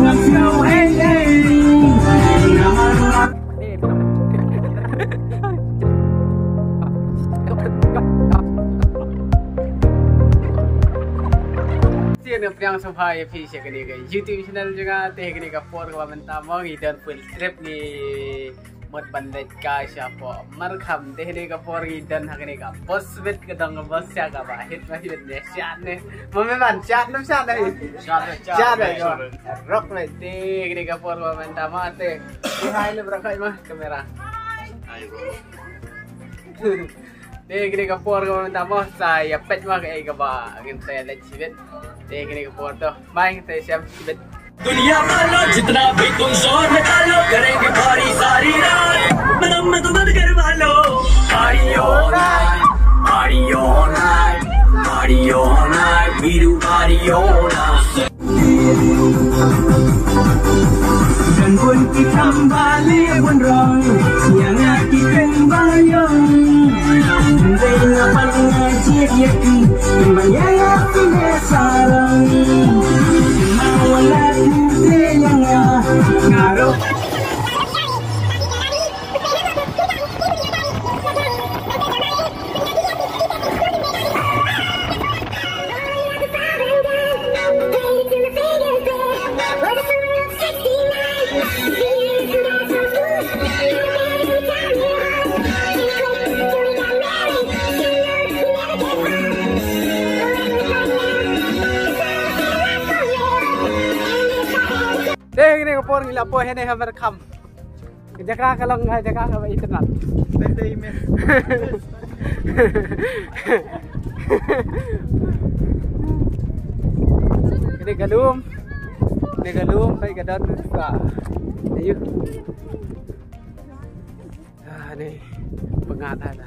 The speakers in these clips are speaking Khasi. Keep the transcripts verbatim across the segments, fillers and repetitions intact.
Sien pdiang sngewbha ïa phi sha kane ka YouTube channel jong nga. Te kane ka por kaba mynta mo ngi don field trip, ngi mut ban leit kai sha Mawryngkneng. Te kane ka por ngi don ha kane ka bus, bit ka dang ka bus sha kaba hit ma hit ne sha ne. Mo me ban sha ne sha ne. Sha ne, sha ne. Rock me te kane ka por kaba mynta mo te. Hai le bro, kai ma kamera. Te kane ka por kaba mynta mo sa ïa peit mo kaei kaba ngin sa ïa leit shibit. Te kane ka por to. Bye, te shem shibit. दुनिया वालों, जितना भी तुम जोर निकालो, करेंगे भारी सारी रात। मैं तुम, मैं तुम बंद करवा लो। Party all night, party all night, party all night, we do party all night. Kan bun ki kambali bun rong, siang ki keng bayong. Dei na pang ngajit ya ki, maya ya ki sarong. Mawala ki te yang ya, ngaro. Te kane ka por ngi la poi hangne ha Mawryngkneng. Ka jaka ka long ka jaka kaba itynnad. Kane ka lum. Kane ka lum, kane ka don ka. Ayu. Ah, ne. Pengat ada.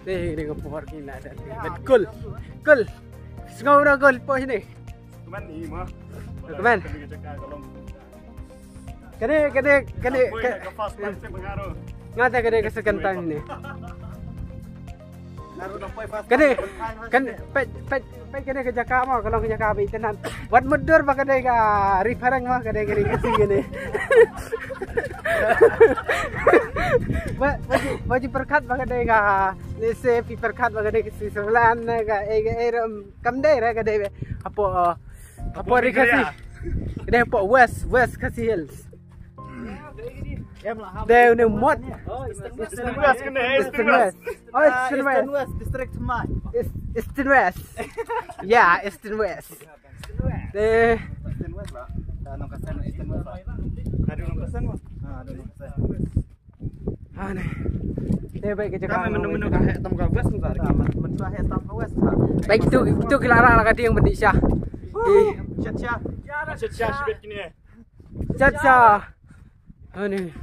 Te kane ka por ngi la don. Kul. Kul. Sngew da kul poi sini. Kmen ni ma. Kmen. Kane, kane, kane, ka, nga ta kane ka second time ni. Kane, kan, peit, peit, peit kane ka jaka mo, ka long ka jaka ba itynnad. Wat mutdur ba kane ka reference mo, kane, kane ka si kane. Ba, ba ji, ba ji pyrkhat ba kane ka, let's say, phi pyrkhat ba kane ka Switzerland, ka, eh, ka, eh, kam dei re, ka dei, hapoh, uh, hapoh ri Khasi. Ka dei hapoh West, West Khasi Hills. Dei une mot. Eastern West kane, Eastern West. Oh, Eastern West. Eastern West district mai. East-, Eastern West. Yeah, Eastern West. Dei. Eastern West lah. Dah nongkasan Eastern West lah. Ada nongkasan mah. Ah, ada nongkasan. Ha ne. Te ba ka jaka. Kami menu menu ka heh tam ka west ntar. Menu ka heh tam ka west. Ba kitu kitu ki la rah la ka dieng bani sha. Chat sha. Chat sha shibit kine. Chat sha. Ha ne.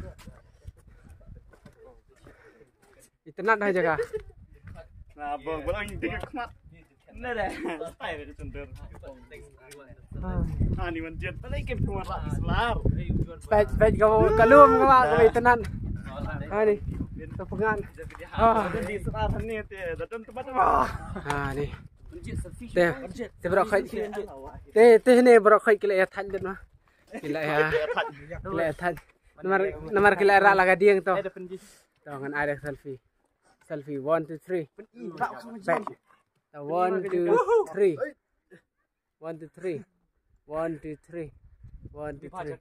Itynnad ha jaka. Na bong bong dik khmat. Ani man jet pala ikem tuan la islar. Peit, peit ka, ka lum ka ba, ka ba itynnad. Ani. Ka pengan. Ah. Ani. Te, te bro khoi. Te, te ne bro khoi ki la ïa thad dit ma. Ki la ïa. Ki la ïa thad. Namar, namar ki la ïa rah la ka dieng to. To ngan ai da selfie. Selfie, one, two, three. Back. One, two, three. One, two, three. One, two, three. One, two, three.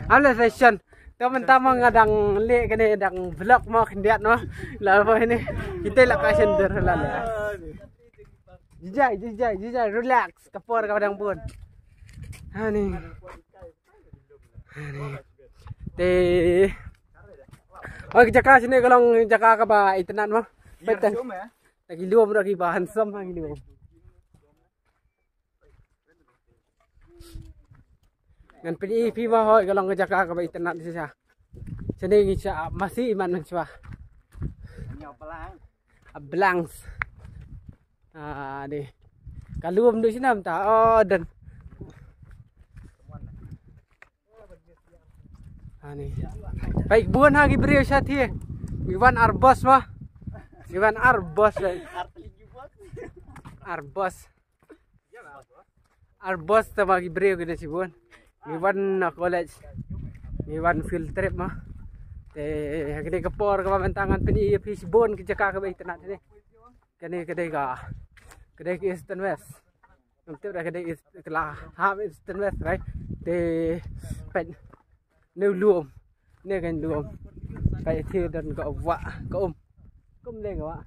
Ala session. To mynta mo nga dang leh kane dang vlog mo khyndiat mo. La ba ini. Kita la ka sender la la. Jijai, jijai, jijai, relax. Ka por ka dang bun. Ha ni. Te. Oh, ka jaka sini ka long jaka kaba itynnad mo. Peit te. Ta ki lum ruh kiba handsome ha ki lum. Ngan pyni phi mo hoi ka long ka jaka kaba itynnad shisha. Sini ngi sha masi iman nang shuwa. A blanks. Ah, ni. Ka lum du shnam ta. Oh, done. Ani. Peit bun ha ki briew sha thie. Ngi wan ar bos mo. Ngi wan ar bos le. Ar bos. ar bus te ma ki briew kine shibun. Ngi wan na college. Ngi wan field trip ma. Te ha kane ka por kaba mynta ngan pyni ïa phi shibun ki jaka kaba itynnad ne. Kane ka dei ka, ka dei ka Eastern West. Ngam tip da ka dei East, ka la hap Eastern West, right? Te peit ne u lum. Ne ka lum. Peit te don ka wah, ka um. Ka um ne ka wah.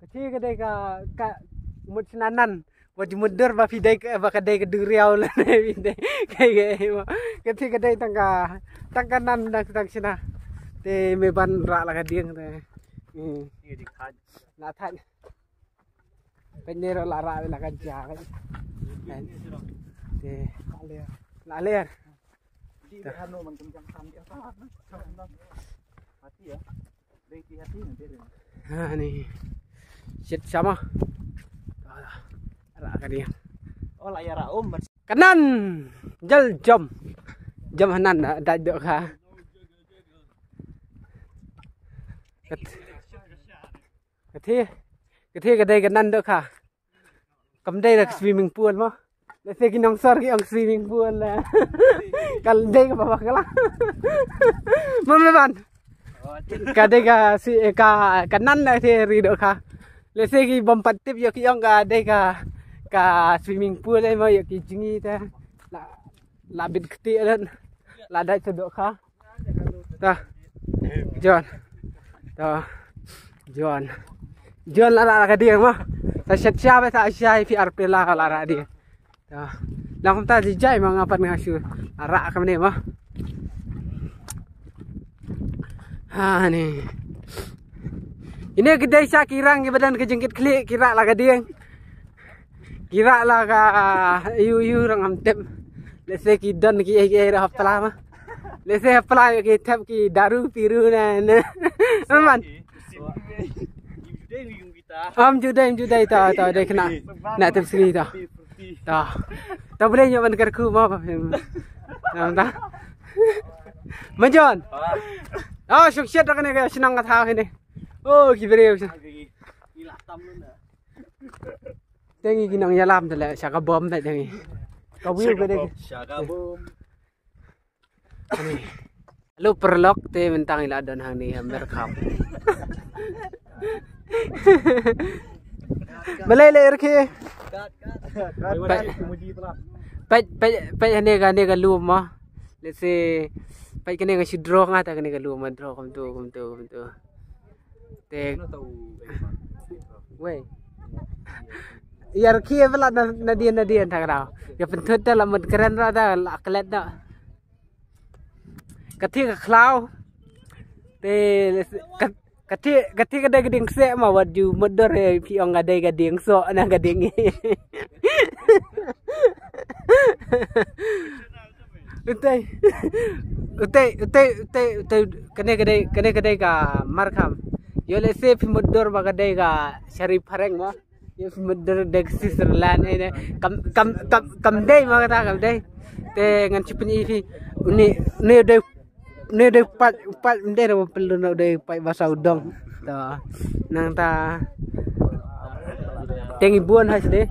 Ka te ka dei ka, ka mut shna nan. Wat ju mut dur ba phi dei ka, ba ka dei ka duriaw lane phi dei. Ka, ka, ka te ka dei tang ka, tang ka nan, tang, tang shna. Te me ban rah la ka dieng te. Hmm. La thait. Peit ne ruh la rah la ka ja. Peit. Te la ler. Ha ni. Shit sama. Rah ka dieng. Ka nan. Jal jom. Jom hanan da, da dok ha. Kat. Ka te, ka te ka dei ka nan dok ha. Kam dei da ka swimming pool mo. Lehse ki nongsor ki ong swimming pool la. Ka dei kaba bakla. Mo me ban. Ka dei ka si, ka, ka nan da te ri dok ha. Lehse ki bym pat tip ïoh ki ong ka dei ka, ka swimming pool eh mo ïoh ki jngi te. La, la bit kti ren. La dei te dok ha. Ta. John. Ta. John. John la rah ka dieng ma. Ta shet sha ba ta sha phi ar pela la rah dieng. Ta. Lang ta ji jai ma nga pat nga shu. La rah ka mane ma. Ha ni. Ine ki dei sha ki rang ki ba don ka jingkit khlieh ki rah la ka dieng. Ki rah la ka yu yu rang am tep. Lehse ki don ki ei ki ei hapla ma. Lehse hapla ki tep ki daru piru na na. Man. Am ju dei, am ju dei ta, ta dei kena. Na tep sini ta. Ta. Ta boleh nyoh ban kerku ma ba. Nam ta. Majon. Ah, shuk shet kane ka shnong ka thaw kane. Oh, ki briew. Tengi ki nongïalam te le sha ka bom te tengi. Ka wiu ka dei. Sha ka bom. Ani. Hello paralok, te mynta ngi la don hangne ha Markham. Balei le rkhe. Peit, peit, peit, peit hangne ka, hangne ka lum ma. Lehse peit kane nga shu draw nga ta kane ka lum ma, draw kumtu, kumtu, kumtu. Te. Wei. Ïa rkhe ba la na, nadien, nadien ta ka daw. Ïa pynthut ta la mut kren ra ta la klet ta. Ka te ka khlaw. Te ka, ka te, ka te ka dei ka dieng kseh ma wat ju mut dur eh phi ong ka dei ka dieng soh na ka dieng. Utei. Utei, utei, utei, utei. Kane ka dei, kane ka dei ka Markham. Ïoh lehse phi mut dur ba ka dei ka Shari Phareng ma. Ïoh phi mut dur dei ka Switzerland eh ne. Kam, kam, kam, kam dei ma kata kam dei. Te ngan shu pyni phi. Une, une dei, une dei pat, pat, une dei, pynlun une dei pat ba saw dong. To. Nangta. Te ngi bun ha sdei.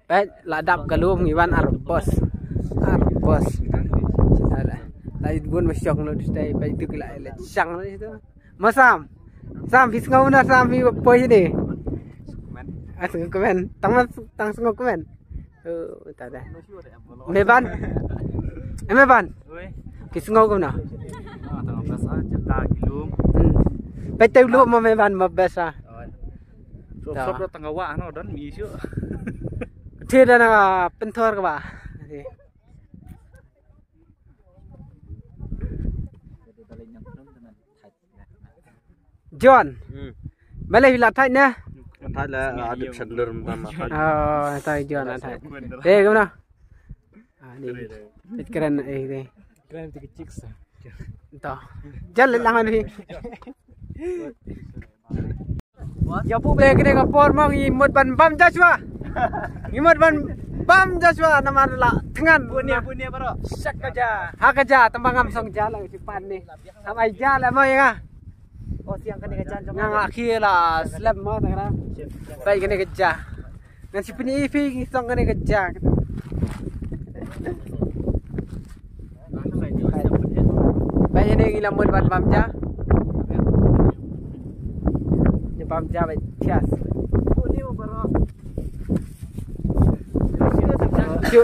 Peit la dap ka lum ngi wan ar bos. Ar bos. La, la bun ma shong lut sdei peit tu ki la le shang lut tu. Ma Sam. Sam phi sngew na Sam phi poi ni. Ah, sngew kmen. Tang ma, tang sngew kmen. Oh, ta da. Me ban. Eh, me ban. Oi. Ki sngew kumno? Ah, tang bas ah, jaka ki lum. Hmm. Peit te lum ma me ban ma bas ah. Oi. Sop sop da tang wa no don mi shu. Te da na pynthor ka ba. John. Hmm. Balei phi la thait ne? Thait la, ah, dip shandler ma ma thait. Oh, thait John la thait. Eh, kumno? Ah, ni. Peit kren, eh, ni. Kren tu ki chicks. To. Jal lang ni. Ïa pu be kane ka por ma ngi mut ban bam Joshua. Ngi mut ban bam Joshua namar la thngan. Bun ïa, bun ïa bro. Shak ka ja. Ha ka ja tang ba ngam song ja la ngi pan ni. Am ai ja la mo ïa nga. Oh, siang kane ka jan jong nga nga khi la slem mo ta ka. Pai kane ka ja. Ngan shu pyni phi ngi song kane ka ja. Ïa ne ngi la mut ban bam ja. Ngi bam ja bad thias. Shu.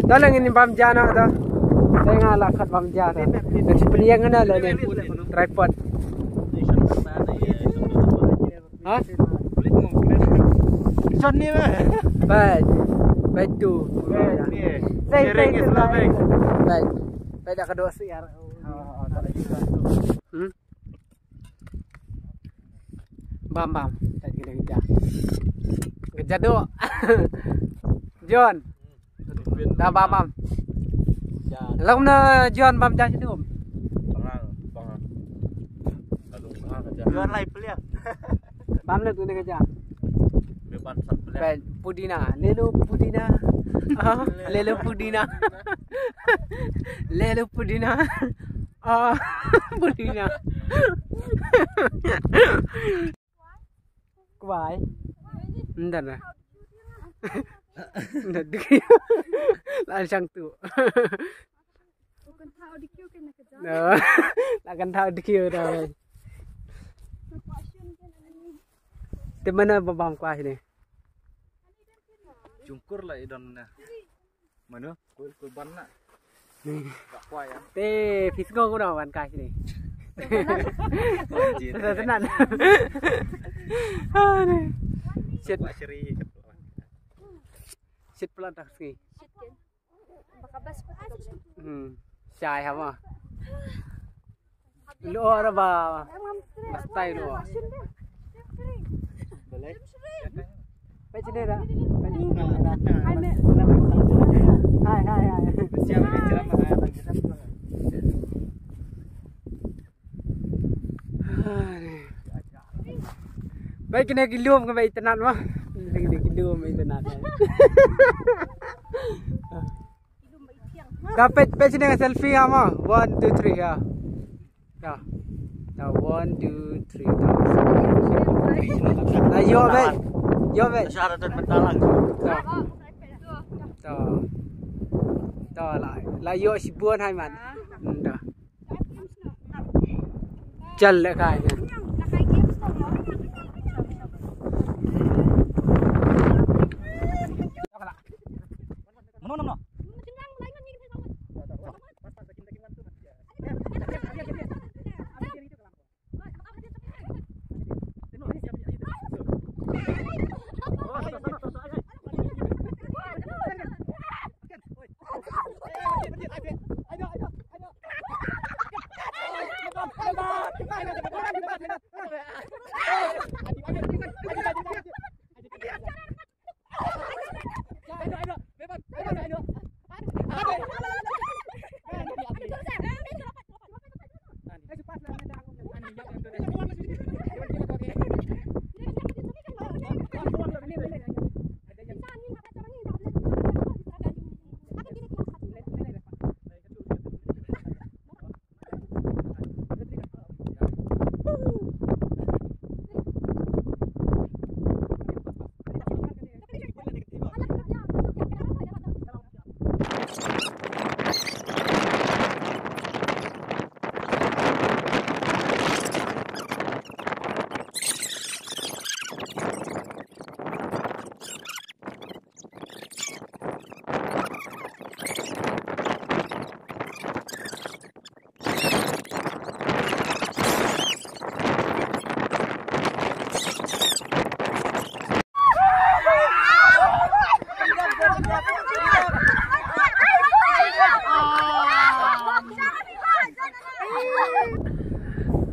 Tang la ngin bam ja noh to. Tang nga la khot bam ja to. Ngi pynïeng noh la ne. Tripod. Ha? Shot ni meh. Baik. Baik tu. Baik. Sharing is loving. Baik. Baik dah kedua siar. Hmm? Bam, bam. Tak kena kerja. Kerja duk. John. Dah bam, bam. Lam na John bam ja sini, um. Pengang, pengang. Lalu pengang aja. John lai peliang. Bam le tu ni kerja. Depan sat peliang. Pudina. Lelo pudina. Ah, lelo pudina. Lelo pudina. Ah, pudina. Kwai. Ndan na. Ndan dikit. Langsung tu. No. La kan tau dikit dah. Te mana babam kwai ni? Jungkur la idon na. Mano? Kul, kul ban na. Ka kwai ya. Te, pis ko ko ban kai sini. Tenan. Shit. Shit pelan tak sini. Hmm. Shai hama. Lo ra ba. Bastai lo. Peit sini dah. Hai, hai, hai. Peit kine ki lum ka ba itynnad ma. Kine ki lum itynnad. Ka peit, peit sini ka selfie ha ma. One, two, three, ya. Ya. Ya, one, two, three. La ïoh beit. Ïoh beit. Syaratan mentalang. Ya. Ya. Ya, la, la ïoh shibun hai man. Nda. Chal le kai. No, no, no.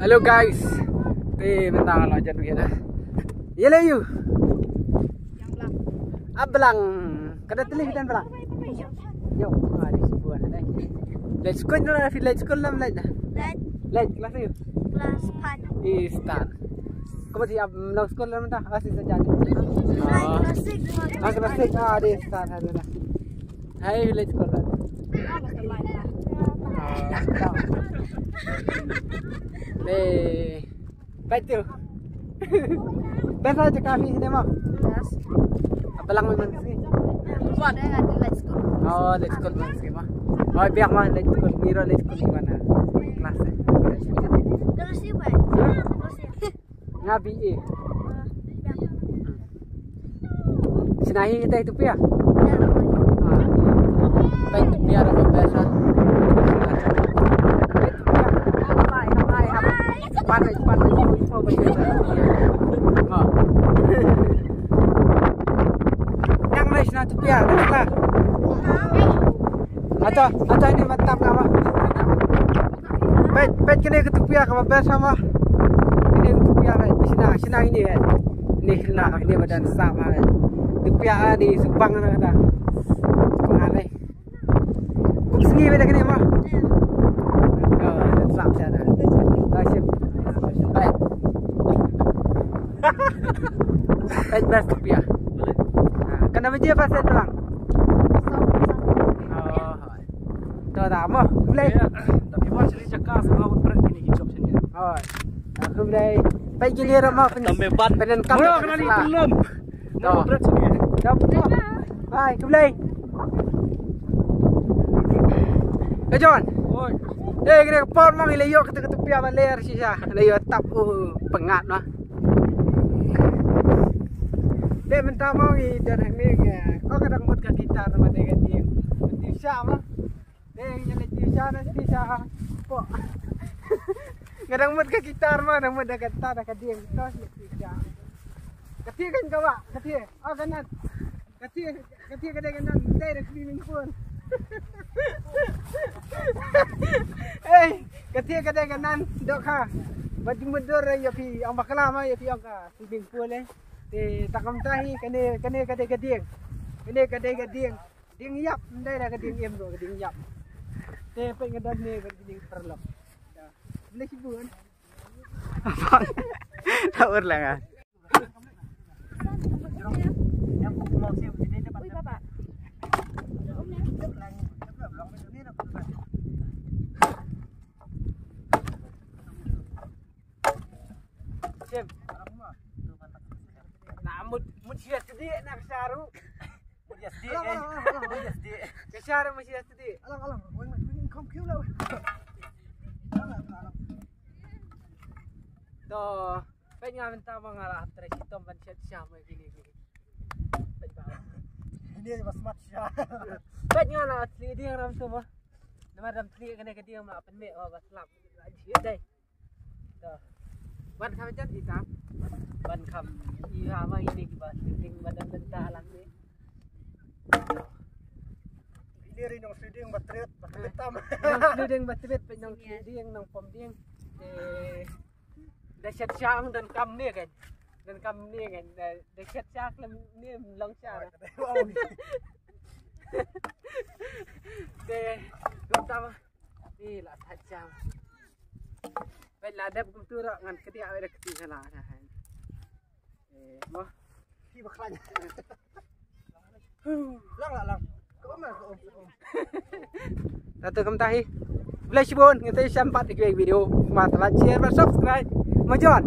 Hello guys. Te bentang lo jan wi na. Ye le yu. Ablang. Kada teli dan blang. Yo, ha di sebuah na dai. Let's go na, let's go lam lai na. Let's. Let's, kelas yu. Kelas empat. Istan. Kamu di ab long school lam ta? Asis saja. Kelas six. Ah, kelas six. Ah, di Istan, ada dah. Hai, let's go lam. Eh, baik tu. Best aja kami sini mah. Yes. Ablang memang sini. Buat, eh, let's go. Oh, leit skul ma, skul ma. Oh, biang ma, leit skul, ngi ruh leit skul, ngi wan na klas eh. Terus sih, Pak. Terus sih. Nga B A. Sinahi kita itu pia. Ah, kita itu pia dah biasa. Pandai, pandai, pandai. Yang lain nak tu pia, dah lah. Acha, acha, ini mantap lah, Mak. Peit, peit kane ka tupia kaba best ha mo. Kane ka tupia peit. Shna, shna ine peit. Ine khana kane ba don sap peit. Tupia ine subang na kata. Ko ane. Kum sngi peit kane mo. Yo, don sap ja da. Peit. Peit best tupia. Kane ba je ba set lang. Oh. To da mo. Khublei. Tapi ba sini jaka sama buat berat ini hijab sini. Oh. Khublei. Peit gili ra mo. Tambah ban. Penen kam. Mula kena ni belum. To. Berat sini. To. Bye, khublei. Ka John. Oi. Eh, kena ka por mang ila yo kita tu pia baler sisa. Ila yo tap u pengat noh. Dei mynta mo ngi don hangne ngi. Ko ka dang mut ka gitar ma dei ka dieng. Mynta sha ma. Dei ngi leit sha na sha. Ko. Nga dang mut ka gitar ma dang mut da ka ta da ka dieng. To sha. Ka ti kan ka wa, ka ti. Oh, ka nan. Ka ti, ka ti ka dei ka nan, dei da swimming pool. Ei, ka ti ka dei ka nan, dok ha. Ba jingmut dur ïa phi ong bakla ma ïa phi ong ka swimming pool eh. Te ta kumta hi kane, kane ka dei ka dieng. Kane ka dei ka dieng. Dieng ïap, ndai da ka dieng im ruh ka dieng ïap. Te peit nga don ne ka dieng paralok. Khublei shibun. Abang. Ta ur lang ah. Na mut, mut sia sedi na ka saru. Mut sia sedi, eh. Mut sia sedi. Ka saru mut sia sedi. Alang, alang. Weng, weng, kom kiu lah. Alang, alang. To. Peit nga mynta ma nga la hap trei shitom ban shet sha ma kine kine. Peit ba. Ini ba smat sha. Peit nga la sli dieng ram tu ma. Namar ram sli kane ka dieng ma pynmeh ba slap. Dei. To. Ban kham jan ita. Ban kham ira ma ini ba sli dieng ba dan dan ta lang ni. Ini ri nong sli dieng ba triot ba triot tam. Nong sli dieng ba triot peit nong sli dieng nong pom dieng. Eh. Da shet sha ang don kam ne kan. Don kam ne kan. Da, da shet sha klem ne long sha. Wow. Te, kum tam. Ni la shet sha. Peit la dep kum tu ro ngan kti a da kti sala. Eh, mo. Ki ba khlaiñ. Lang, lang, lang. Ka um, ka um, ka um. Atu kumta hi. Khublei shibun, ngi te sam pat ki video. Ma ta like, share, bad subscribe. Ma jon.